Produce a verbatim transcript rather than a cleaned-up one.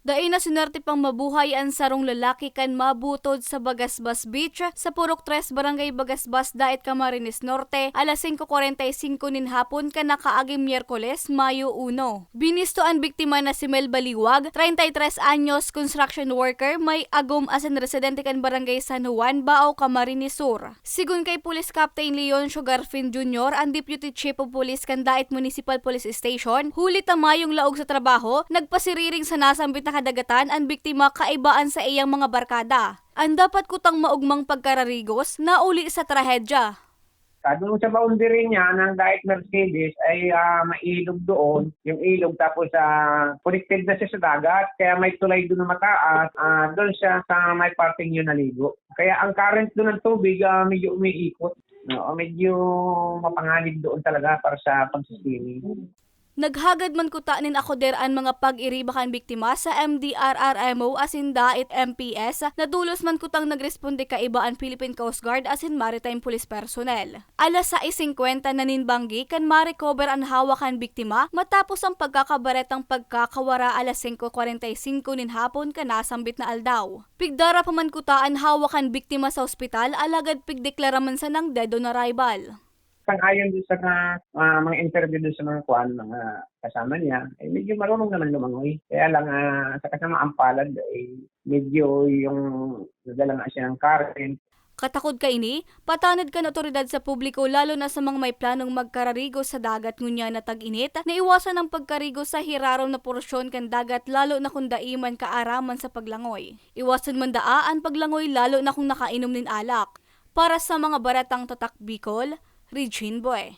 Dai na sinuwerte pang mabuhay an sarong lalaki kan mabutod sa Bagasbas Beach, sa Purok Tres, Barangay Bagasbas, Daet, Camarines Norte, alas singko kwarenta y singko nin hapon kan nakaaging Miyerkules, Mayo uno. Binisto an biktima na si Mel Baliwag, treinta y tres anyos, construction worker, may agom asin residente kan Barangay San Juan, Bao, Camarines Sur. Sigon kay Police Captain Leoncio Garfin Junior, an Deputy Chief of Police kan Daet Municipal Police Station, huli ta mayong laog sa trabaho, nagpasiriring sa nasambit na kadagatan an biktima kaiba an saiyang mga barkada. An dapat kutang maogmang pagkararigos, nauli sa trahedya. Sa doon sa boundary niya ng Daet Mercedes ay ah, may ilog doon, yung ilog, tapos ah, connected na siya sa dagat, kaya may tulay doon na mataas, ah, doon siya sa may parting yun naligo. Kaya ang current doon ng tubig ah, medyo umiikot. No, medyo mapanganib doon talaga para sa pag-swimming. Naghagad man kuta nin akoder an mga pag-iriba kan biktima sa M D R R M O asin Daet M P S, na tolos man kutang nagresponde kaiba an Philippine Coast Guard asin Maritime Police personnel. Alas sais singkwenta na nin banggi kan ma-recover an hawak kan biktima matapos an pagkakabaretang pagkakawara alas singko kwarenta y singko nin hapon kan nasambit na aldaw. Pigdara pa man kuta an hawak kan biktima sa ospital, alagad pigdeklara man sanang dead on arrival. Sang-ayon doon sa mga, ah, mga interview doon sa mga kuan, mga kasama niya, eh, medyo marunong naman lumangoy. Kaya lang, ah, sa kasamaan palad, eh, medyo yung nadala nga siya ng current. Katakod kaini, patanod kan otoridad sa publiko, lalo na sa mga may planong magkararigos sa dagat ngunyan na tag-init, na iwasan ang pagkarigos sa hirarom na porsyon kan dagat, lalo na kung dai man kaaraman sa paglangoy. Iwasan man daa an paglangoy, lalo na kung nakainom nin alak. Para sa mga baretang Tatak Bicol, Regine Boy.